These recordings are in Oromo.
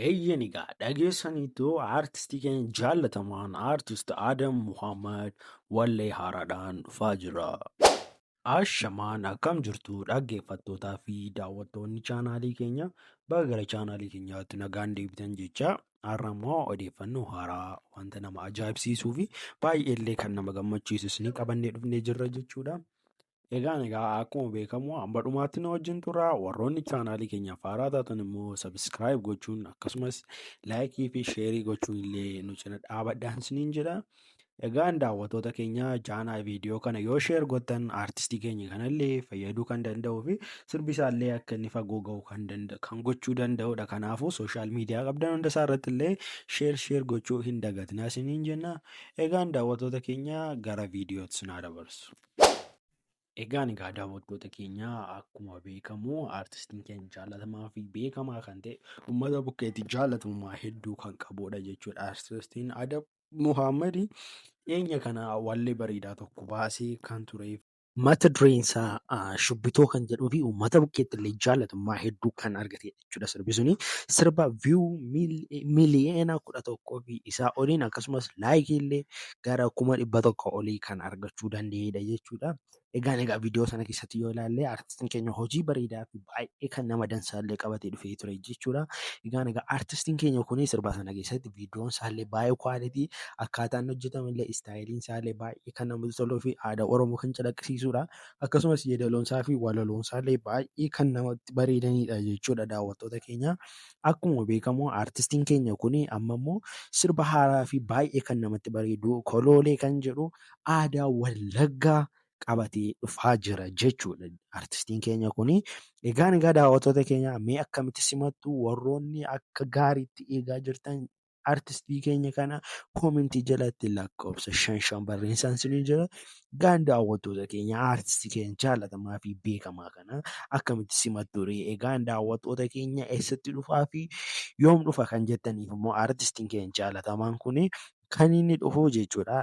Eeyyeen egaa dhageessaniitu aartistii keenya jaallatamaan aartist Adam Muhammad wallee haaraadhaan dhufaa jira. Ashamaan akkam jirtu dhaggeeffattootaa fi daawwattoonni chaanaalii keenya baga gara chaanaalii keenyaatti nagaan deebitan jecha har'a immoo odeeffannoo haaraa wanta nama ajaa'ibsiisuu fi baay'eellee kan nama gammachiisus ni qabannee dhufnee jirra jechuudha. Egaan egaa akkuma beekamu hamba dhumaatti nu wajjin tura. Warroonni chaanaalii keenyaaf haaraa taatan immoo subscribe gochuun akkasumas like fi share gochuun illee nu cina dhaabadhaan isiniin jedha. Egaan daawwattoota keenya chaanaa viidiyoo kana yoo share gootan aartistii keenya kanallee fayyaduu kan danda'uu fi sirbi isaallee akka inni fagoo ga'u kan kan gochuu danda'udha. Kanaafuu social media qabdan hunda isaa irratti illee share share gochuu hin dagatinaa isiniin jenna. Egaan daawwattoota keenya gara viidiyootti isin haa dabarsu. Egaan egaa daawwattoota keenya akkuma beekamu aartistiin keenya jaallatamaa fi beekamaa kan ta'e uummata bukkeetti jaallatamummaa hedduu kan qabudha jechuudha. Aartistiin Adam Muhammad dhiyeenya kana wallee bareedaa tokko baasee kan ture. Mata dureen isaa shubbitoo kan jedhuu fi uummata bukkeetti illee jaalatamummaa hedduu kan argatedha jechuudha sirbi suni. Sirba view 11 miliyoona fi isaa oliin akkasumas like illee gara 100,000 olii kan argachuu danda'edha jechuudha. Egaan egaa viidiyoo sana keessatti yoo ilaalle aartistiin keenya hojii bareedaa fi baay'ee kan nama dansaallee qabatee dhufee ture jechuudha. Egaan egaa aartistiin keenya kun sirba sana keessatti viidiyoon isaallee baay'ee quality, akkaataan hojjetame illee, styleiin isaallee baay'ee kan namatti toluu fi aadaa Oromoo kan calaqqisiisudha. Akkasumas yeedaloon isaa fi walaloon isaallee baay'ee kan namatti bareedanidha jechuudha daawwattoota keenya. Akkuma beekamu aartistiin keenya kun amma immoo sirba haaraa fi baay'ee kan namatti bareedu koloolee kan jedhu aadaa Wallaggaa qabatee dhufaa jira jechuudha artistiin keenya kuni. Egaan egaa daawwattoota keenya mee akkamitti simattu? Warroonni akka gaariitti eegaa jirtan artistii keenya kana comment jalatti lakkoofsa shan shan barreessaan isinii jira. Egaan daawwattoota keenya artistii keenya jaallatamaa fi beekamaa kana akkamitti simattu ree? Egaan daawwattoota keenya eessatti dhufaa fi yoom dhufa kan jettaniif immoo artistiin keenya jaalatamaan kuni kan inni dhufu jechuudha.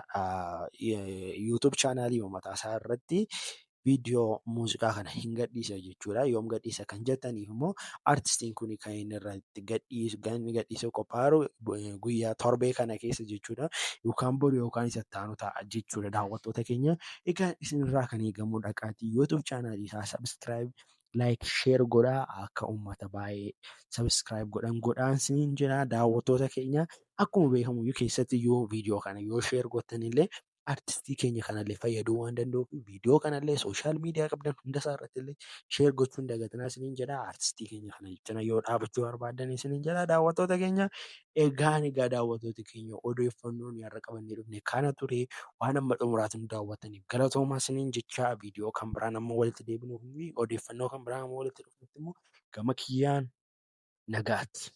YouTube channelii mataa isaa irratti viidiyoo muuziqaa kana hin gadhiisa jechuudha. Yoom gadhiisa kan jettaniif immoo artistiin kun kan inni irratti gadhiisu kan inni gadhiisuu qophaa'u guyyaa torbee kana keessa jechuudha. Yookaan boru yookaan isa itti aanu ta'a jechuudha daawwattoota keenya. Egaa isinirraa kan eegamu dhaqaatii YouTube channelii isaa subscribe, like, share godhaa, akka uummata baay'ee subscribe godhan godhaan isiniin jedha daawwattoota keenya. Akkuma beekamu keessatti yoo viidiyoo kana yoo share gootan illee artistii keenya kanallee fayyaduu waan danda'uuf viidiyoo kanallee social media qabdan hunda isaa irratti illee share gochuun dagatinaa isiniin jedha. Artistii keenya kana cina yoo dhaabachuu barbaadan isiniin jedha daawwattoota keenya. Egaan egaa daawwattoota keenya odeeffannoon har'a qabannee dhufne kana ture. Waan amma xumuraatti nu daawwattaniif galatoomaa isiniin jecha viidiyoo kan biraan amma walitti deebinuuf fi odeeffannoo kan biraan amma walitti dhufutti immoo gama kiyyaan nagaatti.